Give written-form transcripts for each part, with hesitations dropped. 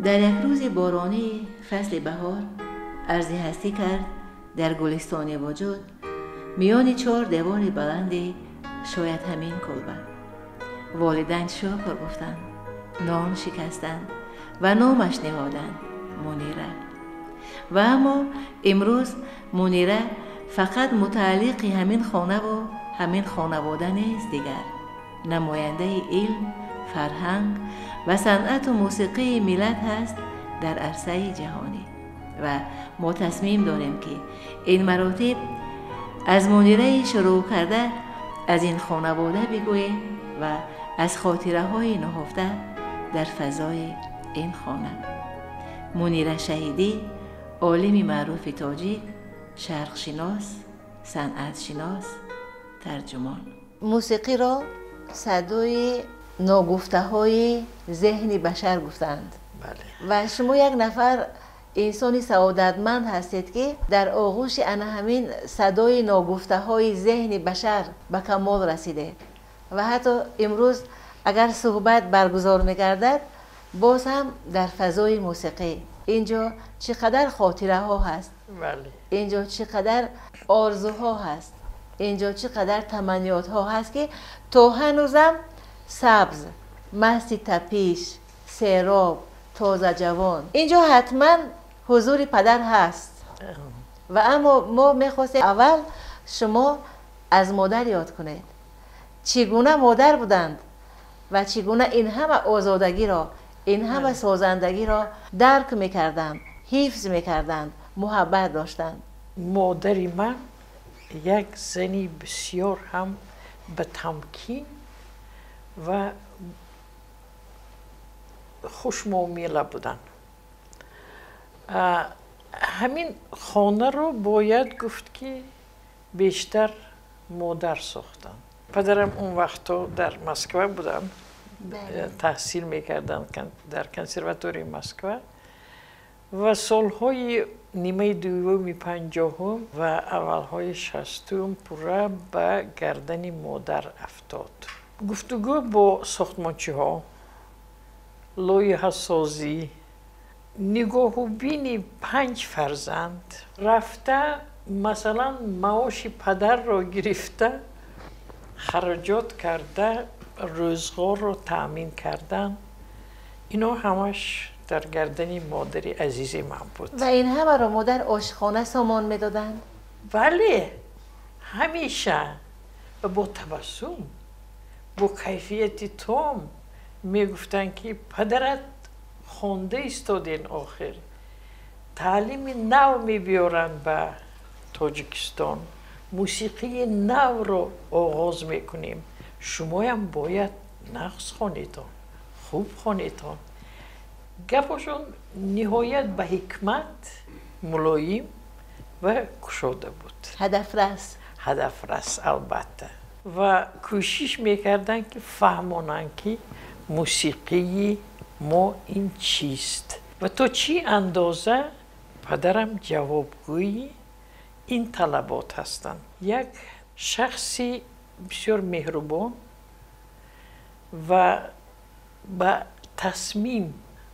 Дар як рӯзи боронии фасли баҳор арзи ҳастӣ кард дар гулистони вуҷуд, миёни чор девори баланди шояд ҳамин кулба. Волидайн шукр гуфтанд, нон шикастанд ва номаш ниҳоданд Мунира. Ва аммо имрӯз Мунира фақат мутааллиқи ҳамин хонаву ҳамин хонавода нест, дигар намояндаи илм, фарҳанг ва санъату мусиқии миллат ҳаст дар арсаи ҷаҳонӣ. Ва мо тасмим дорем, ки ин маротиб аз Мунираи шурӯъ карда аз ин хонавода бигӯем ва аз хотираҳои нуҳуфта дар фазои ин хона. Мунира Шаҳидӣ, олими маъруфи тоҷик, шарқшинос, санъатшинос, тарҷумон. Мусиқиро садои ногуфтаҳои зеҳни башар гуфтанд. Ва шумо як нафар инсони саодатманд ҳастед, ки дар оғӯши ана ҳамин садои ногуфтаҳои зеҳни башар ба камол расидед ва ҳатто имрӯз агар суҳбат баргузор мегардад, боз ҳам дар фазои мусиқӣ. Инҷо чӣ қадар хотираҳо ҳаст, инҷо чӣ қадар орзуҳо ҳаст, инҷо чӣ қадар таманниётҳо ҳаст, ки то ҳанӯзам сабз, масти тапиш, сероб, тозаҷавон. Инҷо ҳатман ҳузури падар ҳаст. Ва аммо мо мехостем, аввал шумо аз модар ёд кунед. Чӣ гуна модар буданд ва чӣ гуна ин ҳама озодагиро, ин ҳама созандагиро дарк мекарданд, ҳифз мекарданд, муҳаббат доштанд? Модари ман як зани бисёр ҳам ба тамкин ва хушмуомила буданд. Ҳамин хонаро бояд гуфт, ки бештар модар сохтанд. Падарам он вақтҳо дар Москва буданд, таҳсил мекарданд дар консерваторияи Москва ва солҳои нимаи дуюми 50-ум ва аввалҳои 60-ум пурра ба гардани модар афтод. Гуфтугӯ бо сохтмончиҳо, лоиҳасозӣ, нигоҳубини панҷ фарзанд, рафта, масалан, маоши падарро гирифта, хароҷот карда, рӯзғорро таъмин кардан, ино ҳамаш дар гардани модари азизи ман буд. Ва ин ҳамаро модар ошиқона сомон медоданд? Бале, ҳамеша ва бо табассум, бо кайфияти том мегуфтанд, ки падарат хонда истоден, охир таълими нав мебиёранд ба Тоҷикистон, мусиқии навро оғоз мекунем, шумоям бояд нағз хонедон, хуб хонедон. Гапошон ниҳоят ба ҳикмат, мулоим ва кушода буд. Ҳадафрас. Ҳадафрас, албатта. Ва кӯшиш мекарданд, ки фаҳмонанд, ки мусиқии мо ин чист ва то чӣ андоза падарам ҷавобгӯи ин талабот ҳастанд. Як шахси бисёр меҳрубон ва ба тасмим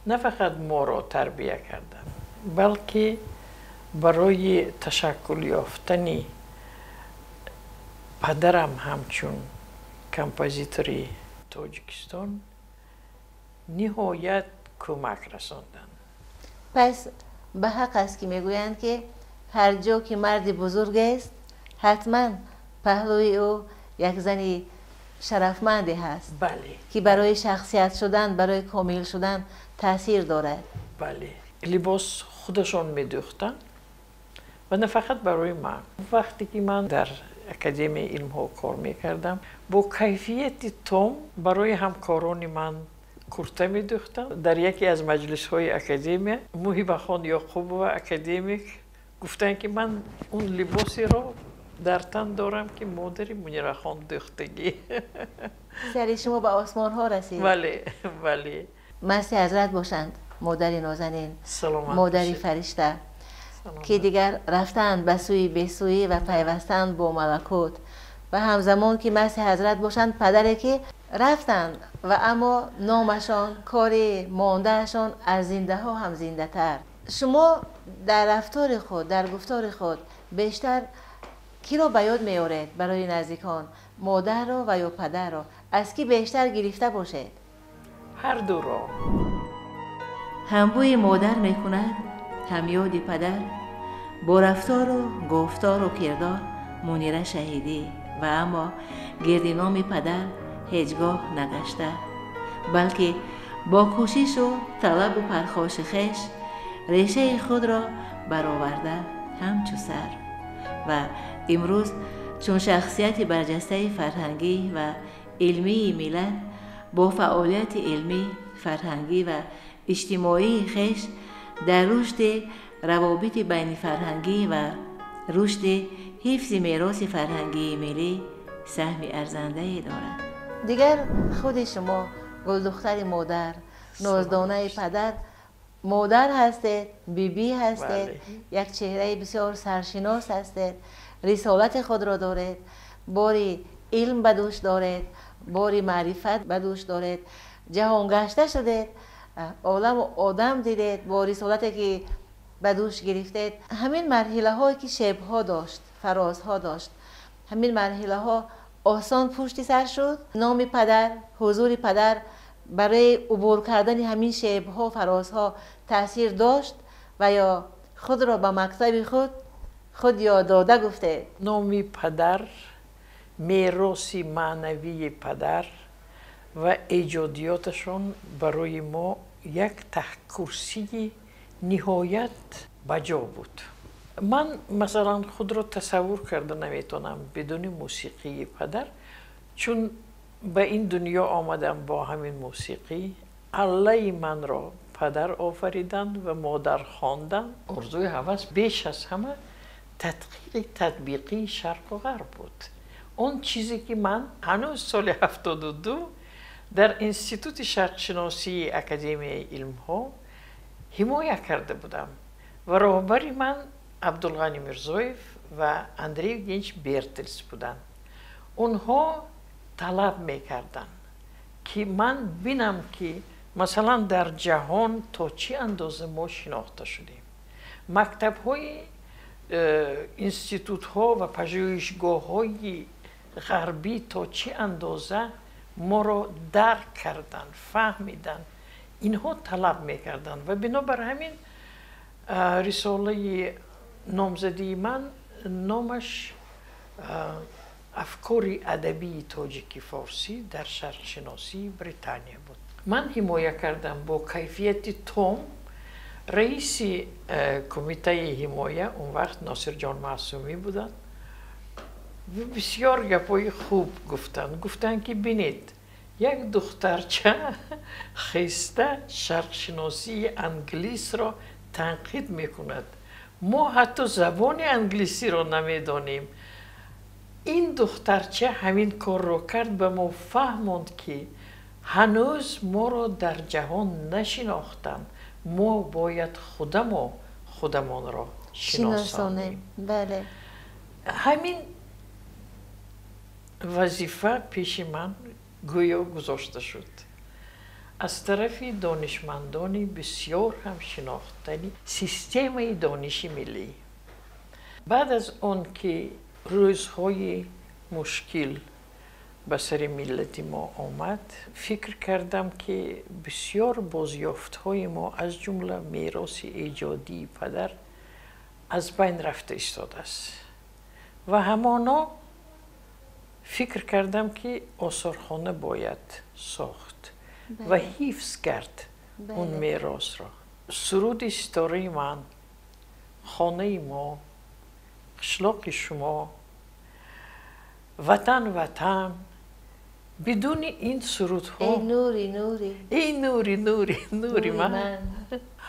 на фақат моро тарбия карданд, балки барои ташаккул ёфтани падарам ҳамчун композитори Тоҷикистон ниҳоят кӯмак расонданд. Пас ба ҳақ аст, ки мегӯянд, ки ҳар ҷо ки марди бузургест, ҳатман паҳлӯи ӯ як зани шарафманде ҳаст, ки барои шахсият шудан, барои комил шудан таъсир дорад. Бале, либос худашон медӯхтанд ва на фақат барои ман. Вақте ки ман дар Академияи илмҳо кор мекардам, бо кайфияти том барои ҳамкорони ман курта медӯхтам. Дар яке аз маҷлисҳои академия Муҳибахон Ёқубова, академик, гуфтанд, ки ман он либосеро дар тан дорам, ки модари Мунирахон дӯхтагӣ. Сари шумо ба осмонҳо расид. Бале. Масти ҳазрат бошанд модари нозанин, Саломат модари бошед. фаришта, ки дигар рафтанд ба сӯи бесӯӣ ва пайвастанд бо малакут, ва ҳамзамон ки масти ҳазрат бошанд падаре, ки Рафтанд ва аммо номашон, кори мондаашон аз зиндаҳо ҳам зиндатар. Шумо дар рафтори худ, дар гуфтори худ бештар киро ба ёд меоред барои наздикон? Модарро ва ё падарро? Аз кӣ бештар гирифта бошед? Ҳар дуро. Ҳам бӯи модар мекунад, ҳам ёди падар. Бо рафтору гуфтору кирдор Мунира Шаҳидӣ ва аммо гирди номи падар ҳеҷ гоҳ нагашта, балки бо кӯшишу талабу пархоши хеш решаи худро бароварда ҳамчу сар ва имрӯз чун шахсияти барҷастаи фарҳангӣ ва илмии миллат бо фаъолияти илмӣ, фарҳангӣ ва иҷтимоии хеш дар рушди равобити байнифарҳангӣ ва рушди ҳифзи мероси фарҳангии миллӣ саҳми арзандае дорад. Дигар худи шумо гулдухтари модар, ноздонаи падар, модар ҳастед, бибӣ ҳастед, як чеҳраи бисёр саршинос ҳастед, рисолати худро доред, бори илм ба дӯш доред, бори маърифат ба дӯш доред, ҷаҳонгашта шудед, оламу одам дидед бо рисолате ки ба дӯш гирифтед. Ҳамин марҳилаҳое ки шебҳо дошт, фарозҳо дошт, ҳамин марҳилаҳо осон пушти сар шуд? Номи падар, ҳузури падар барои убур кардани ҳамин шебҳо, фарозҳо таъсир дошт ва ё худро ба мактаби худ ёд дода гуфтед? Номи падар, мероси маънавии падар ва эҷодиёташон барои мо як таҳкурсии ниҳоят баҷо буд. Ман масалан худро тасаввур карда наметавонам бидуни мусиқии падар, чун ба ин дунё омадам бо ҳамин мусиқӣ. Аллаи манро падар офариданд ва модар хонданд. Орзуи ҳавас беш аз ҳама тадқиқи татбиқии шарқу ғарб буд. Он чизе ки ман ҳанӯз соли 72 дар Институти шарқшиносии Академияи илмҳо ҳимоя карда будам ва роҳбари ман Абдулғани Мирзоев ва Андрей Евгеньевич Бертельс буданд. Онҳо талаб мекарданд ки ман бинам ки масалан дар ҷаҳон то чӣ андоза мо шинохта шудем. Мактабҳои институтҳо ва пажӯҳишгоҳҳои ғарбӣ то чӣ андоза моро дарк карданд, фаҳмиданд. Инҳо талаб мекарданд ва бинобар ҳамин рисолаи номзадии ман номаш афкори адабии тоҷики форсӣ дар шарқшиносии Британия буд. Ман ҳимоя кардам бо кайфияти том. Раиси кумитаи ҳимоя он вақт Носирҷон Маъсумӣ буданд. Бисёр гапҳои хуб гуфтанд. Гуфтанд ки бинед, як духтарча хеста шарқшиносии англисро танқид мекунад. Мо ҳатто забони англисиро намедонем. Ин духтарча ҳамин корро кард, ба мо фаҳмонд ки ҳанӯз моро дар ҷаҳон нашинохтанд. Мо бояд худамо худамонро шиносонем. Бале. Ҳамин вазифа пеши ман гӯё гузошта шуд. Аз тарафи донишмандони бисёр ҳам шинохтани системаи дониши миллӣ. Баъд аз он ки рӯзҳои мушкил ба сари миллати мо омад, фикр кардам ки бисёр бозёфтҳои мо аз ҷумла мероси эҷодии падар аз байн рафта истодааст. Ва ҳамоно фикр кардам ки осорхона бояд сохт ва ҳифз кард он меросро. Суруди ситораи ман, хонаи мо, қишлоқи шумо, ватан ватан, бидуни ин сурудҳо эй нури нури, эй нури нури нури ман,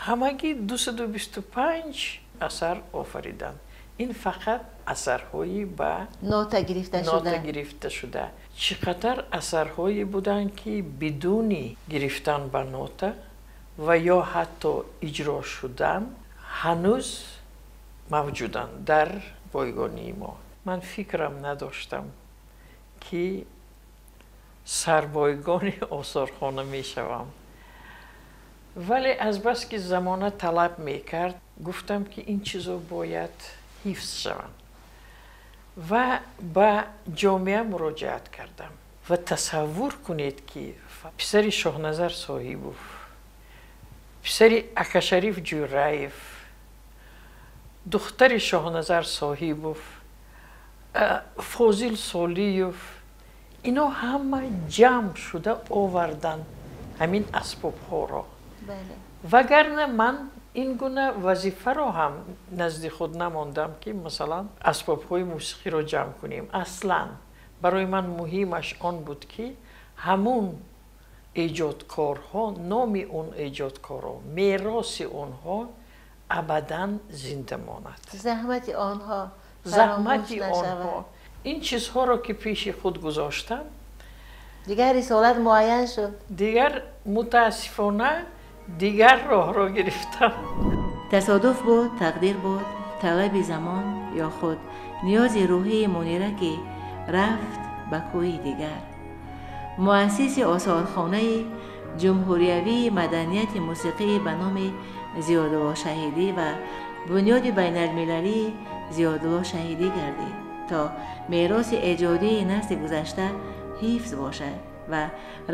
ҳамагӣ 225 асар офариданд. Ин фақат асарҳои ба нота гирифта шуда. Нота гирифта шуда. Чӣ қадар асарҳое буданд ки бидуни гирифтан ба нота ва ё ҳатто иҷро шудан ҳанӯз мавҷуданд дар бойгонии мо. Ман фикрам надоштам ки Сарбойгони осорхона мешавам. Вале азбаски замона талаб мекард, гуфтам, ки ин чизо бояд ҳифз шаванд ва ба ҷомеа муроҷиат кардам. Ва тасаввур кунед, ки писари Шоҳназар Соҳибов, писари Акашариф Ҷӯраев, духтари Шоҳназар Соҳибов, Фозил Солиев, ино ҳама ҷамъ шуда оварданд ҳамин асбобҳоро. Вагарна ман ин гуна вазифаро ҳам назди худ намондам, ки масалан асбобҳои мусиқиро ҷамъ кунем. Аслан барои ман муҳимаш он буд, ки ҳамун эҷодкорҳо, номи он эҷодкорҳо, мероси онҳо абадан зинда монад. Заҳмати онҳо. Заҳмати онҳо. Ин чизҳоро ки пеши худ гузоштам, дигар рисолат муайян шуд. Дигар, мутаассифона, дигар роҳро гирифтам. Тасодуф буд, тақдир буд, талаби замон ё худ ниёзи рӯҳии Мунира, ки рафт ба кӯи дигар, муассиси осорхонаи ҷумҳуриявии маданияти мусиқӣ ба номи Зиёдулло Шаҳидӣ ва бунёди байналмилалии Зиёдулло Шаҳидӣ гардид, то мероси эҷодии насли гузашта ҳифз бошад ва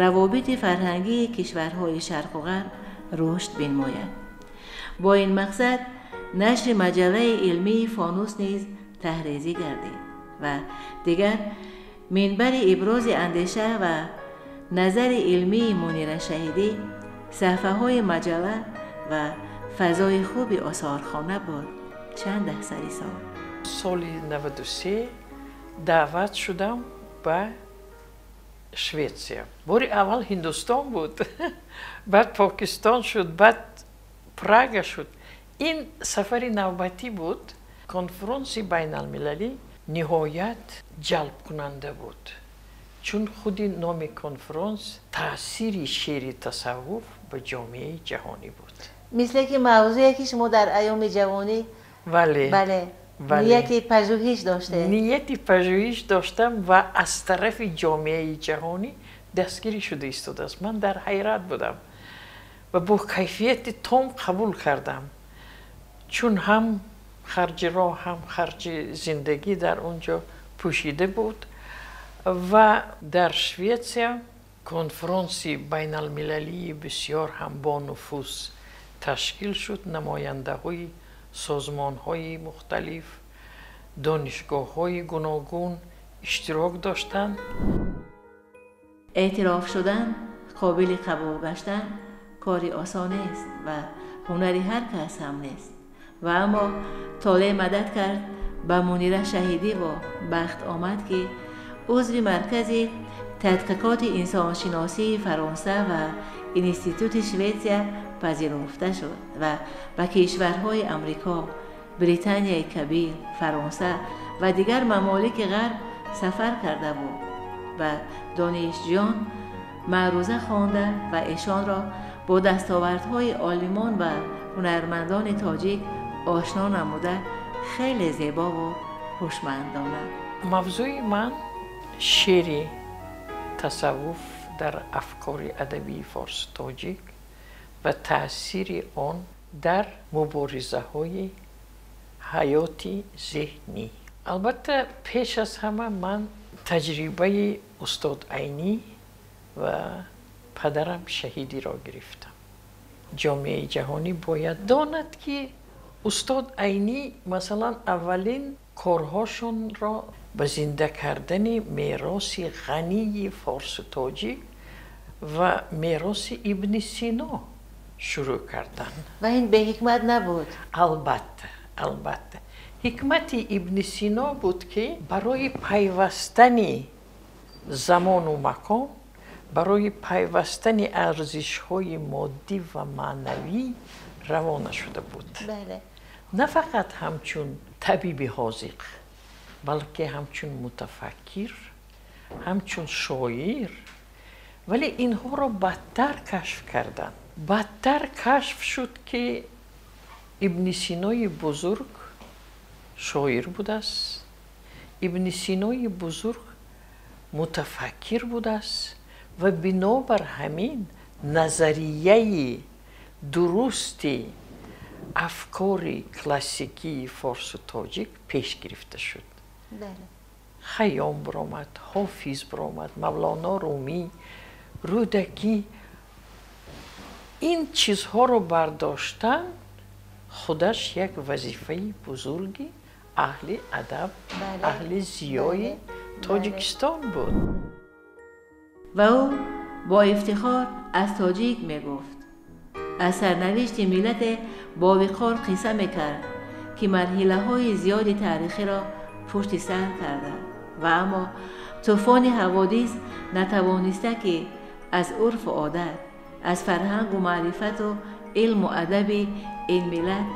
равобити фарҳангии кишварҳои Шарқу Ғарб рушд бинмояд. Бо ин мақсад нашри маҷаллаи илмии «Фонус» низ таҳрезӣ гардид ва дигар минбари ибрози андеша ва назари илмии Мунира Шаҳидӣ саҳфаҳои маҷалла ва фазои хуби осорхона буд чанд даҳсари сол. Соли 93 даъват шудам ба Шветсия. Бори аввал Ҳиндустон буд, баъд Покистон шуд, баъд Прага шуд. Ин сафари навбатӣ буд. Конфронси байналмилалӣ ниҳоят ҷалбкунанда буд, чун худи номи конфронс таъсири шеъри тасаввуф ба ҷомеаи ҷаҳонӣ буд. Мисле ки мавзӯе ки шумо дар айёми ҷавонӣ вале бале, нияти пажӯҳиш доштед. Нияти пажӯҳиш доштам ва аз тарафи ҷомеаи ҷаҳонӣ дастгирӣ шуда истодааст. Ман дар ҳайрат будам ва бо кайфияти том қабул кардам, чун ҳам харҷи роҳ, ҳам харҷи зиндагӣ дар он ҷо пӯшида буд. Ва дар Шветсия конфронси байналмилалии бисёр ҳам бонуфуз ташкил шуд. Намояндаҳои созмонҳои мухталиф, донишгоҳҳои гуногун иштирок доштанд. Эътироф шудан, қобили қабул гаштан кори осон нест ва ҳунари ҳар кас ҳам нест. Ва аммо толеъ мадад кард ба Мунира Шаҳидиву бахт омад, ки узви Маркази тадқиқоти инсоншиносии Фаронса ва Институти Шветсия пазируфта шуд ва ба кишварҳои Амрико, Британияи Кабир, Фаронса ва дигар мамолики Ғарб сафар карда буд ва донишҷӯён маъруза хонда ва эшонро бо дастовардҳои олимон ва ҳунармандони тоҷик ошно намуда, хеле зебову ҳушмандона. Мавзӯи ман шеъри тасаввуф дар афкори адабии форсу тоҷик ва таъсири он дар муборизаҳои ҳаёти зеҳнӣ. Албатта, пеш аз ҳама ман таҷрибаи устод Айнӣ ва падарам Шаҳидиро гирифтам. Ҷомеаи ҷаҳонӣ бояд донад, ки устод Айнӣ, масалан, аввалин корҳошонро ба зинда кардани мероси ғании форсу тоҷик ва мероси Ибни Сино шурӯъ карданд. Ва ин беҳикмат набуд. Албатта, албатта, ҳикмати Ибни Сино буд, ки барои пайвастани замону макон, барои пайвастани арзишҳои моддӣ ва маънавӣ равона шуда буд. На фақат ҳамчун табиби ҳозиқ, балки ҳамчун мутафаккир, ҳамчун шоир. Вале инҳоро бадтар кашф карданд. Бадтар кашф шуд, ки Ибни Синои бузург шоир будааст, Ибни Синои бузург мутафаккир будааст. Ва бинобар ҳамин назарияи дурусти афкори классикии форсу тоҷик пеш гирифта шуд. Хайём биромад, Ҳофиз биромад, Мавлоно Румӣ, Рӯдакӣ. Ин чизҳоро бардоштан худаш як вазифаи бузурги аҳли адаб, аҳли зиёи Тоҷикистон буд. Ва ӯ бо ифтихор аз тоҷик мегуфт, аз сарнавишти миллате бо виқор қисса мекард, ки марҳилаҳои зиёди таърихиро пушти сар карда ва аммо тӯфони ҳаводис натавониста, ки аз урфу одат, аз фарҳангу маърифату илму адаби ин миллат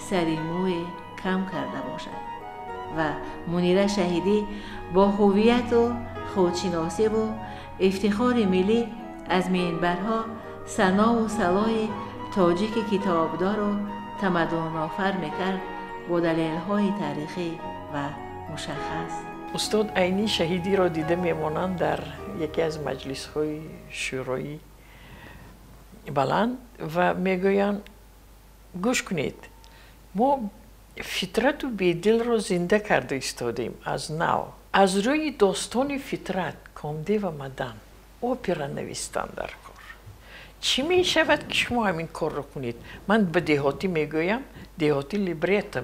сари мӯе кам карда бошад. Ва Мунира Шаҳидӣ бо ҳувияту худшиносиву ифтихори миллӣ аз минбарҳо санову салои тоҷики китобдору тамаддунофар мекард бо далелҳои таърихӣ ва мушаххас. Устод Айнӣ Шаҳидиро дида мемонанд дар яке аз маҷлисҳои шӯрои баланд ва мегӯянд: гӯш кунед, мо Фитрату Бедилро зинда карда истодем аз нав. Аз рӯи достони Фитрат, Комдева Мадан опера навистан дар кор. Чӣ мешавад, ки шумо ҳамин корро кунед? Ман ба деҳотӣ мегӯям, деҳотӣ либретто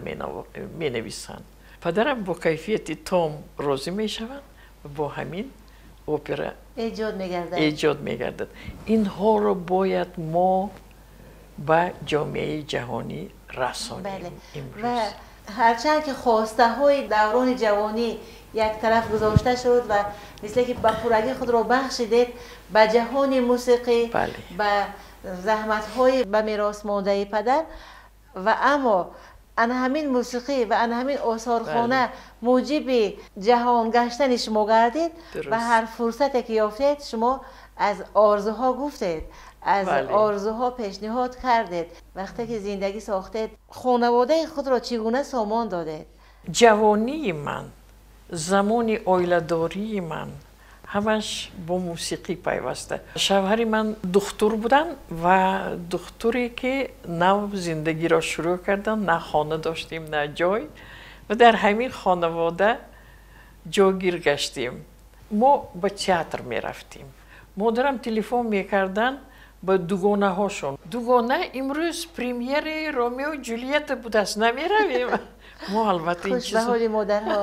менависанд. Падарам бо кайфияти том розӣ мешаванд ва бо ҳамин опера эҷод мегардад. Инҳоро бояд мо ба ҷомеаи ҷаҳонӣ расонем имрӯз. Ва ҳарчанд ки хостаҳои даврони ҷавонӣ як тараф гузошта шуд ва мисле ки ба пуррагӣ худро бахшидед ба ҷаҳони мусиқӣ, ба заҳматҳои ба мерос мондаи падар, ва аммо ана ҳамин мусиқӣ ва ана ҳамин осорхона муҷиби ҷаҳонгаштани шумо гардид ва ҳар фурсате ки ёфтед, шумо аз орзуҳо гуфтед, аз орзуҳо пешниҳод кардед. Вақте ки зиндагӣ сохтед, хонаводаи худро чӣ гуна сомон додед? Ҷавонии ман, замони оиладории ман ҳамаш бо мусиқӣ пайваста. Шавҳари ман духтур буданд ва духтуре ки нав зиндагиро шурӯъ карданд, на хона доштем, на ҷой, ва дар ҳамин хонавода ҷогир гаштем. Мо ба театр мерафтем. Модарам телефон мекарданд ба дугонаҳошон: дугона, имрӯз премьераи Ромео Ҷулиета будааст, намеравем? Мо албатта Хуш ба ҳоли модарҳо.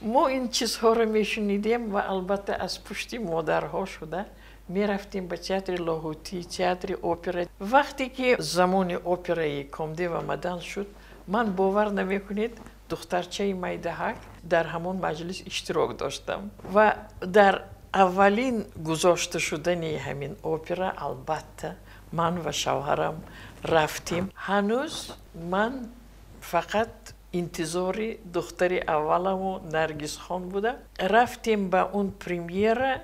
Мо ин чизҳоро мешунидем ва албатта аз пушти модарҳо шуда мерафтем ба театри Лоҳутӣ, театри опера. Вақте ки замони операи Комдева Мадан шуд, ман, бовар намекунед, духтарчаи майдаҳак дар ҳамон маҷлис иштирок доштам ва дар аввалин гузошта шудани ҳамин опера албатта ман ва шавҳарам рафтем. Ҳанӯз ман фақат интизори духтари авваламу Наргисхон буда. Рафтем ба он премьера.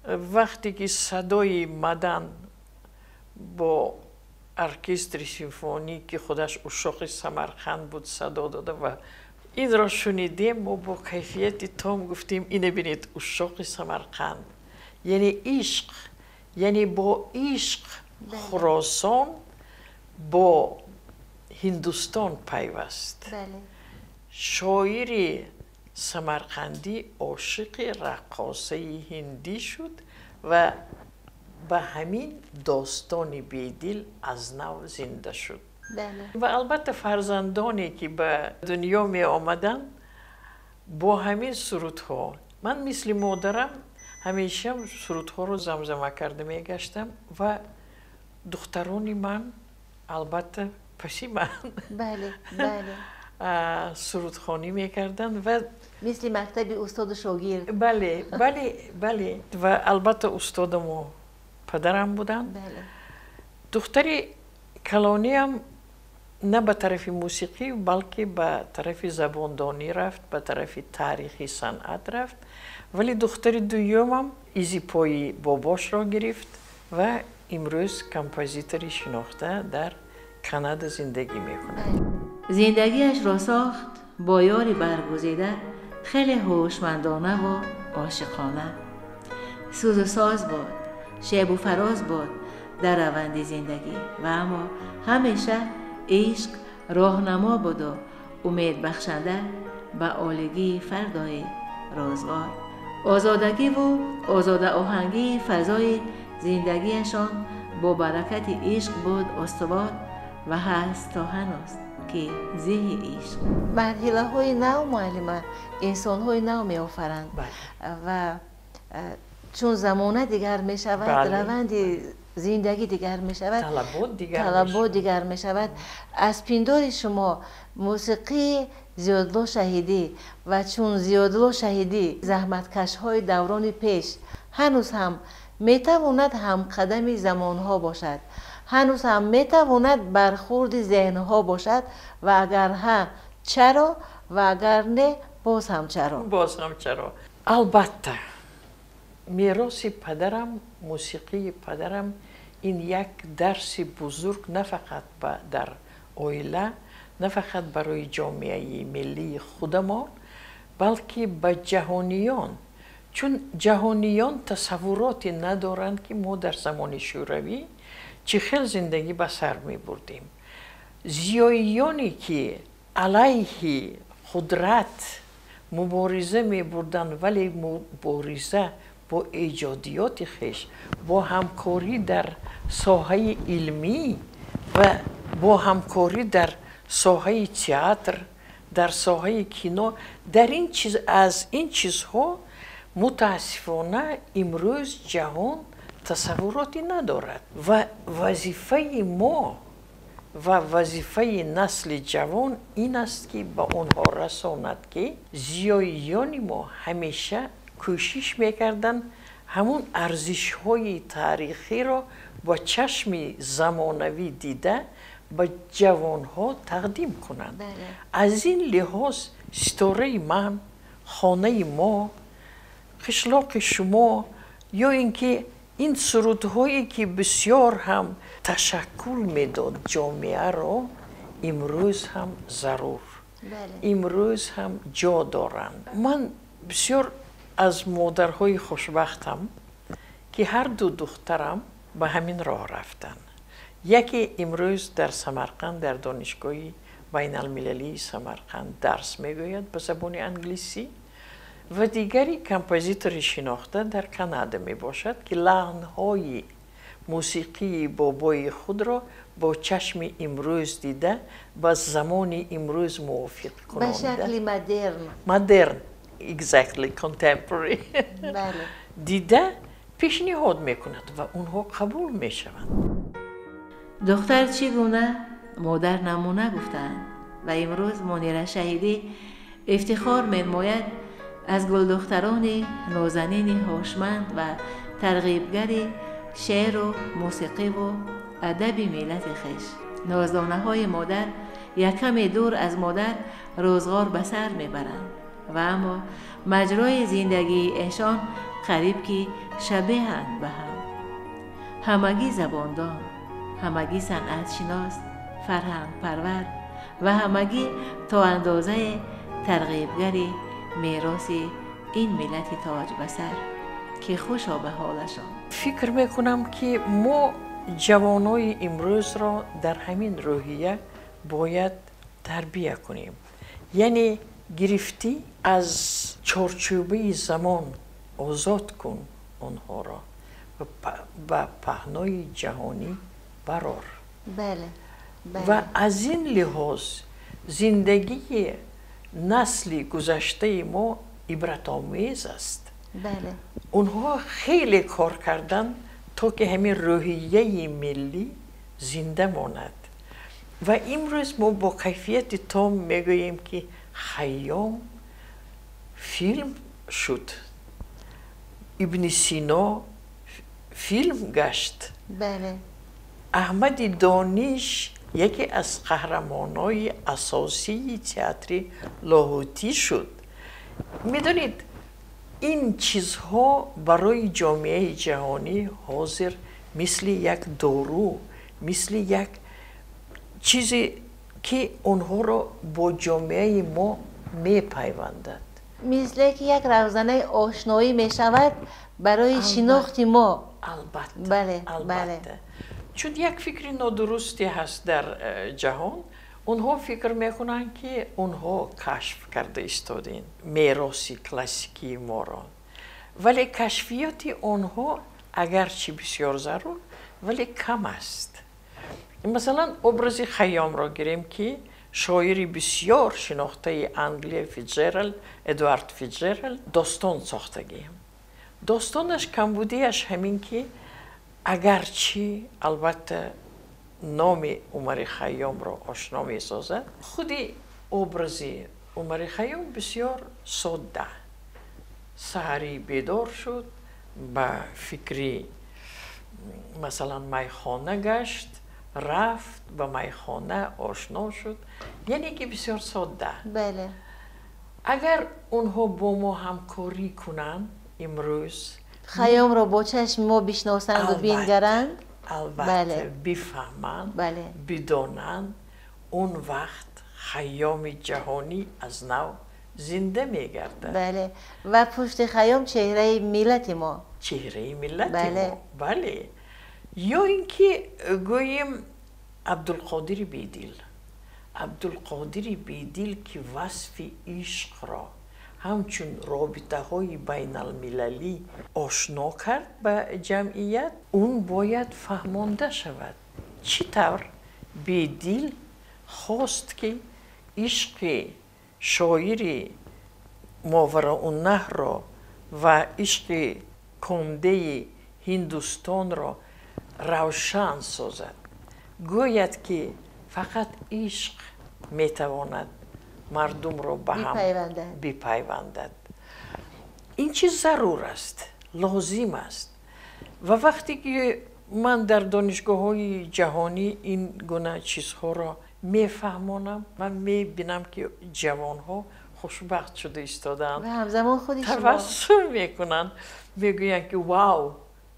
Вақте ки садои Мадан бо оркестри симфонӣ, ки худаш ушоқи Самарқанд буд, садо дода ва инро шунидем, мо бо кайфияти том гуфтем: ина бинед, ушоқи Самарқанд, яъне ишқ, яъне бо ишқ Хуросон бо Ҳиндустон пайваст. Шоири самарқандӣ ошиқи раққосаи ҳиндӣ шуд ва ба ҳамин достони Бедил аз нав зинда шуд. Ва албатта фарзандоне ки ба дунё меомаданд, бо ҳамин сурудҳо. Ман мисли модарам ҳамеша сурудҳоро замзама карда мегаштам ва духтарони ман албатта паши ман сурудхонӣ мекарданд ва мисли мактаби устоду шогирд. Бале, ва албатта устодаму падарам буданд. Духтари калониам на ба тарафи мусиқӣ, балки ба тарафи забондонӣ рафт, ба тарафи таърихи санъат рафт, вале духтари дуюмам изи пои бобошро гирифт ва имрӯз композитори шинохта дар Канада зиндагӣ мекунад. Зиндагиашро сохт бо ёри баргузида, хеле ҳушмандонаву ошиқона. Сӯзу соз буд, шебу фароз буд дар раванди зиндагӣ, ва аммо ҳамеша ишқ роҳнамо буду умедбахшанда ба олигии фардои рӯзғор. Озодагиву озодаоҳангии фазои зиндагиашон бо баракати ишқ буд устувор ва ҳаст то ҳанӯз ки зеҳи ишқ. Марҳилаҳои нав, муаллима, инсонҳои нав меофаранд ва чун замона дигар мешавад, раванди зиндагӣ дигар мешавад, талабот дигар мешавад. Аз пиндори шумо мусиқии Зиёдулло Шаҳидӣ ва чун Зиёдулло Шаҳидӣ заҳматкашҳои даврони пеш ҳанӯз ҳам метавонад ҳамқадами замонҳо бошад, ҳанӯз ҳам метавонад бархурди зеҳнҳо бошад, ва агар ҳа, чаро, ва агар не, боз ҳам чаро? Боз ҳам чаро? Албатта, мероси падарам, мусиқии падарам ин як дарси бузург на фақат дар оила, на фақат барои ҷомеаи миллии худамон, балки ба ҷаҳониён. Чун ҷаҳониён тасаввуроте надоранд, ки мо дар замони шӯравӣ чӣ хел зиндагӣ ба сар мебурдем. Зиёиёне ки алайҳи қудрат мубориза мебурданд, вале мубориза бо эҷодиёти хеш, бо ҳамкорӣ дар соҳаи илмӣ ва бо ҳамкорӣ дар соҳаи театр, дар соҳаи кино, дар ин чиз, аз ин чизҳо мутаассифона имрӯз ҷаҳон тасаввуроте надорад. Ва вазифаи мо ва вазифаи насли ҷавон ин аст, ки ба онҳо расонад, ки зиёиёни мо ҳамеша кӯшиш мекарданд ҳамун арзишҳои таърихиро бо чашми замонавӣ дида ба ҷавонҳо тақдим кунанд. Аз ин лиҳоз ситораи ман, хонаи мо, қишлоқи шумо ё ин ки ин сурудҳое ки бисёр ҳам ташаккул медод ҷомеаро, имрӯз ҳам зарур, имрӯз ҳам ҷо доранд. Ман бисёр аз модарҳои хушбахтам, ки ҳар ду духтарам ба ҳамин роҳ рафтанд. Яке имрӯз дар Самарқанд, дар донишгоҳи байналмилалии Самарқанд дарс мегӯяд ба забони англисӣ, ва дигари композитори шинохта дар Канада мебошад, ки лаҳнҳои мусиқии бобои худро бо чашми имрӯз дида ба замони имрӯз мувофиқ кунонда. Ба шакли модерн. Модерн, exactly, contemporary. Дида пешниҳод мекунад ва онҳо қабул мешаванд. Духтар чӣ гуна, модар намуна гуфтаанд, ва имрӯз Мунира Шаҳидӣ ифтихор менамояд аз гулдухтарони нозанини ҳушманд ва тарғибгари шеъру мусиқиву адаби миллати хеш. Ноздонаҳои модар якаме дур аз модар рӯзғор ба сар мебаранд, ва аммо маҷрои зиндагии эшон қариб ки шабеҳанд ба ҳам. Ҳамагӣ забондон, ҳамагӣ санъатшинос, фарҳангпарвар ва ҳамагӣ то андозае тарғибгари мероси ин миллати тоҷ ба сар, ки хушо ба ҳолашон. Фикр мекунам, ки мо ҷавонои имрӯзро дар ҳамин рӯҳия бояд тарбия кунем. Яъне гирифтӣ аз чорчӯбаи замон озод кун онҳоро ва ба паҳнои ҷаҳонӣ барор. Ва аз ин лиҳоз зиндагии насли гузаштаи мо ибратомез аст. Онҳо хеле кор карданд, то ки ҳамин рӯҳияи миллӣ зинда монад. Ва имрӯз мо бо кайфияти том мегӯем, ки Хайём филм шуд, Ибни Сино филм гашт, Аҳмади Дониш яке аз қаҳрамонои асосии театри Лоҳутӣ шуд. Медонед, ин чизҳо барои ҷомеаи ҷаҳонӣ ҳозир мисли як дору, мисли як чизе ки онҳоро бо ҷомеаи мо мепайвандад. Мисле ки як равзанаи ошноӣ мешавад барои шинохти мо. Албатта. Бале, албатта. Чун як фикри нодурусте ҳаст дар ҷаҳон, онҳо фикр мекунанд, ки онҳо кашф карда истодин мероси классикии моро. Вале кашфиёти онҳо агарчи бисёр зарур, вале кам аст. Масалан, образи Хайёмро гирем, ки шоири бисёр шинохтаи Англия Фитҷералд, Эдуард Фитҷералд достон сохтагӣ. Достонаш камбудиаш ҳамин, ки агарчи албатта номи Умари Хайёмро ошно месозад, худи образи Умари Хайём бисёр содда: саҳарӣ бедор шуд, ба фикри, масалан, майхона гашт, рафт ба майхона, ошно шуд, яъне ки бисёр содда. Агар онҳо бо мо ҳамкорӣ кунанд имрӯз, Хайёмро бо чашми мо бишносанду бингаранд. Албатта, бифаҳманд, бидонанд, он вақт Хайёми ҷаҳонӣ аз нав зинда мегардад. Бале, ва пушти Хайём чеҳраи миллати мо. Чеҳраи миллати мо, бале. Ё ин ки гӯем Абдулқодири Бедил. Абдулқодири Бедил, ки васфи ишқро ҳамчун робитаҳои байналмилалӣ ошно кард ба ҷамъият, он бояд фаҳмонда шавад, чӣ тавр Бедил хост, ки ишқи шоири Мовароуннаҳрро ва ишқи комдеи Ҳиндустонро равшан созад, гӯяд, ки фақат ишқ метавонад мардумро ба ҳам бипайвандад. Ин чиз зарур аст, лозим аст. Ва вақте ки ман дар донишгоҳҳои ҷаҳонӣ ин гуна чизҳоро мефаҳмонам, ман мебинам, ки ҷавонҳо хушбахт шуда истодаанд, табассум мекунанд, мегӯянд, ки «Wow,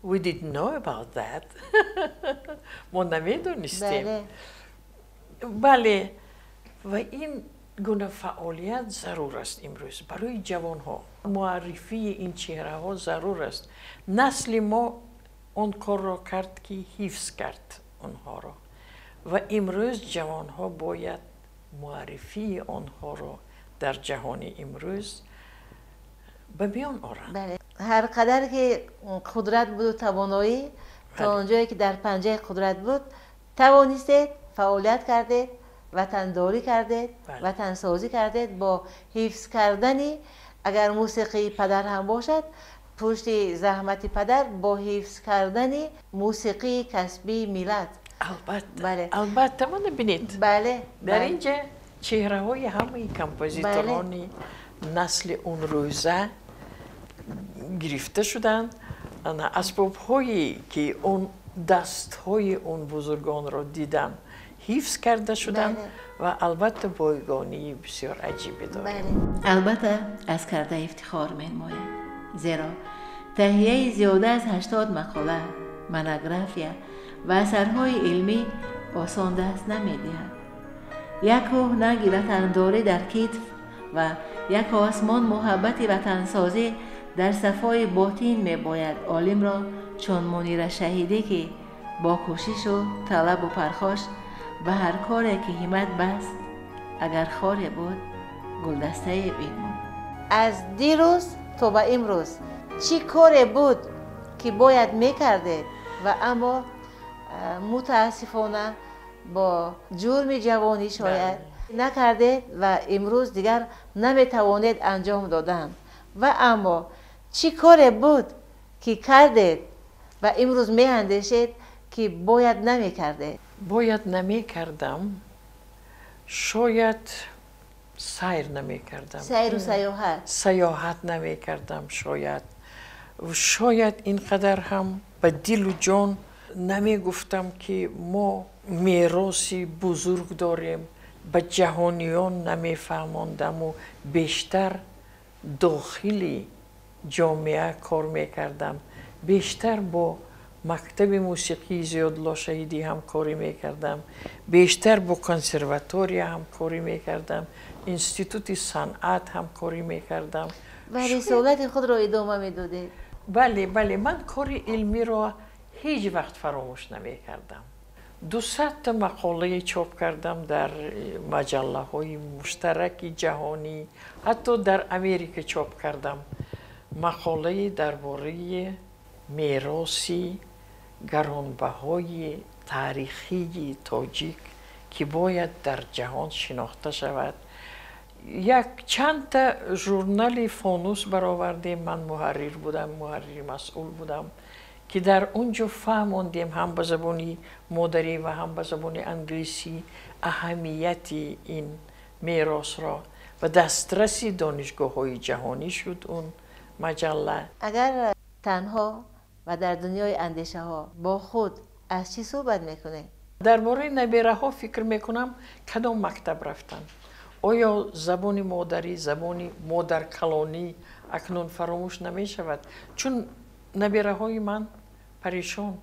we didn't know about that», мо намедонистем. Бале, ва ин гуна фаъолият зарур аст имрӯз барои ҷавонҳо. Муаррифии ин чеҳраҳо зарур аст. Насли мо он корро кард, ки ҳифз кард онҳоро, ва имрӯз ҷавонҳо бояд муаррифии онҳоро дар ҷаҳони имрӯз ба миён оранд. Ҳар қадар ки қудрат буду тавоноӣ, то он ҷое ки дар панҷаи қудрат буд, тавонистед, фаъолият кардед, ватандорӣ кардед, ватансозӣ кардед бо ҳифз кардани, агар мусиқии падар ҳам бошад, пушти заҳмати падар, бо ҳифз кардани мусиқии касбии миллат. Албатта, албатта, мана бинед, дар ин ҷа чеҳраҳои ҳамаи композиторони насли он рӯза гирифта шуданд. Асбобҳое ки он дастҳои он бузургонро дидам, ҳифз карда шуданд ва албатта бойгонии бисёр аҷибе дорем. Албатта, аз карда ифтихор менамояд, зеро таҳияи зиёда аз 80 мақола, монография ва асарҳои илмӣ осон даст намедиҳад. Як кӯҳ нанги ватандорӣ дар китф ва як осмон муҳаббати ватансозӣ дар сафои ботин мебояд олимро чун Мунира Шаҳидӣ, ки бо кӯшишу талабу пархош ба ҳар коре ки ҳиммат баст, агар хоре буд, гулдастае бинмуд. Аз дирӯз то ба имрӯз чӣ коре буд, ки бояд мекардед ва аммо мутаассифона бо ҷурми ҷавонӣ шояд накардед ва имрӯз дигар наметавонед анҷом додан, ва аммо чӣ коре буд, ки кардед ва имрӯз меандешед, ки бояд намекардед? Бояд намекардам, шояд сайр намекардам. Сайру саёҳат. Саёҳат намекардам шояд. Шояд ин қадар ҳам ба дилу ҷон намегуфтам, ки мо мероси бузург дорем, ба ҷаҳониён намефаҳмондаму бештар дохили ҷомеа кор мекардам, бештар бо мактаби мусиқии Зиёдулло Шаҳидӣ ҳамкорӣ мекардам, бештар бо консерватория ҳамкорӣ мекардам, институти санъат ҳамкорӣ мекардам. Ва рисолати худро идома медодед? Бале, бале, ман кори илмиро ҳеҷ вақт фаромӯш намекардам. 200 мақолае чоп кардам дар маҷаллаҳои муштараки ҷаҳонӣ, ҳатто дар Америка чоп кардам мақолае дар бораи мероси гаронбаҳои таърихии тоҷик, ки бояд дар ҷаҳон шинохта шавад. Як чандта журнали Фонус баровардем, ман муҳаррир будам, муҳаррири масъул будам, ки дар он ҷо фаҳмондем ҳам ба забони модарӣ ва ҳам ба забони англисӣ аҳамияти ин меросро ва дастраси донишгоҳҳои ҷаҳонӣ шуд он маҷалла. Агар танҳо ва дар дунёи андешаҳо бо худ аз чӣ суҳбат мекунед? Дар бораи набераҳо фикр мекунам, кадом мактаб рафтанд, оё забони модарӣ, забони модаркалонӣ акнун фаромӯш намешавад, чун набераҳои ман парешон,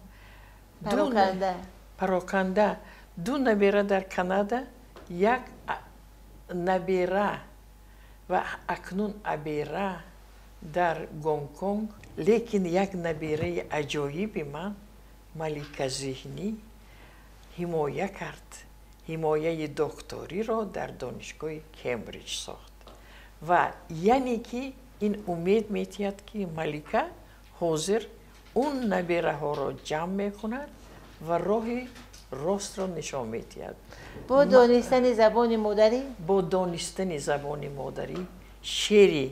пароканда. Ду набера дар Канада, як набера ва акнун абера дар Гонконг, лекин як набераи аҷоиби ман Малика Зеҳнӣ ҳимоя кард, ҳимояи докториро дар донишгоҳи Кембриҷ сохт. Ва яъне ки ин умед метиҳад, ки Малика ҳозир он набераҳоро ҷамъ мекунад ва роҳи ростро нишон медиҳад. Бо донистани забони модарӣ? Бо донистани забони модарӣ, шеъри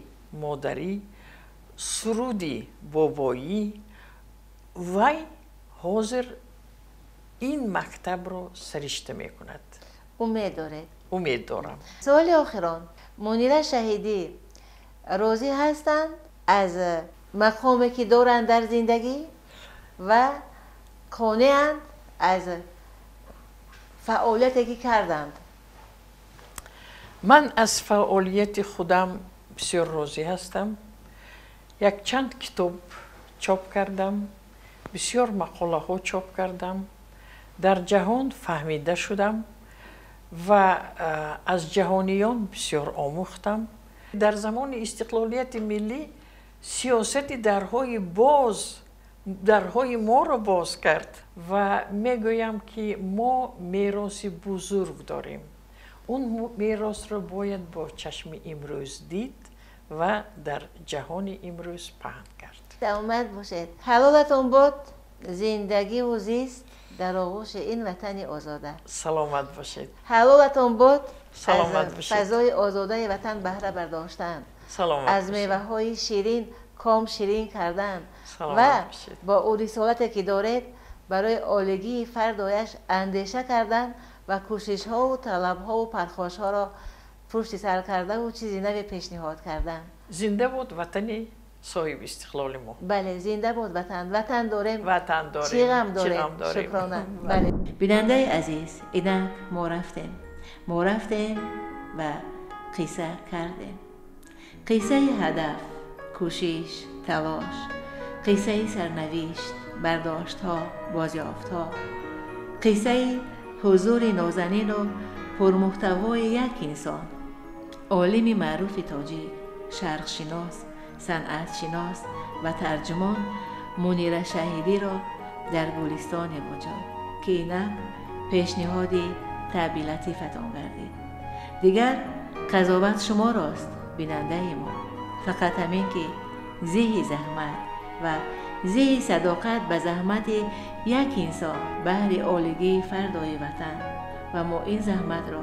модарӣ, суруди бобоӣ, вай ҳозир ин мактабро саришта мекунад. Умед доред? Умед дорам. Суоли охирон. Мунира Шаҳидӣ розӣ ҳастанд аз мақоме ки доранд дар зиндагӣ ва қонеанд аз фаъолияте ки карданд? Ман аз фаъолияти худам бисёр розӣ ҳастам. Якчанд китоб чоп кардам, бисёр мақолаҳо чоп кардам, дар ҷаҳон фаҳмида шудам ва аз ҷаҳониён бисёр омӯхтам. Дар замони истиқлолияти миллӣ сиёсати дарҳои боз, дарҳои моро боз кард ва мегӯям, ки мо мероси бузург дорем. Он меросро бояд бо чашми имрӯз дид ва дар ҷаҳони имрӯз паҳн кард. Саломат бошед. Ҳалолатон бод зиндагиву зист дар оғӯши ин ватани озода. Саломат бошед. Ҳалолатон бод Саломат аз бошед. фазои озодаи ватан баҳра бардоштан, Саломат аз бошед. меваҳои ширин ком ширин кардан Саломат ва бошед. бо ӯ рисолате ки доред барои олигии фардояш андеша кардан ва кӯшишҳову талабҳову пархошҳоро пушти сар кардаву чизи наве пешниҳод кардан. Зинда буд ватани соҳиби истиқлоли мо. Бале, зинда буд ватан. Ватан дорем. Ватан дорем. Чӣ ғам Чӣ дорем? ғам дорем? Шукрона. Бале. Бинандаи азиз, инак мо рафтем. Мо рафтем ва қисса кардем. Қиссаи ҳадаф, кӯшиш, талош, қиссаи сарнавишт, бардоштҳо, бозёфтҳо, қиссаи ҳузури нозанину пурмуҳтавои як инсон, олими маъруфи тоҷик, шарқшинос, санъатшинос ва тарҷумон Мунира Шаҳидиро дар Гулистони вуҷуд, ки инак пешниҳоди таъби латифатон гардид. Дигар қазоват шуморост, бинандаи мо. Фақат ҳамин ки зиҳи заҳмат ва зиҳи садоқат ба заҳмати як инсон баҳри олигии фардои ватан, ва мо ин заҳматро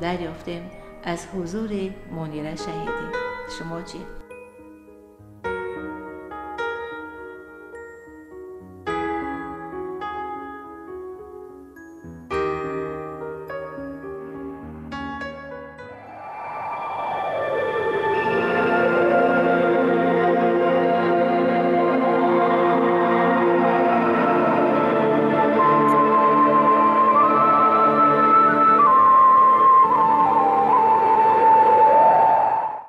дарёфтем аз ҳузури Мунира Шаҳидӣ. Шумо чӣ?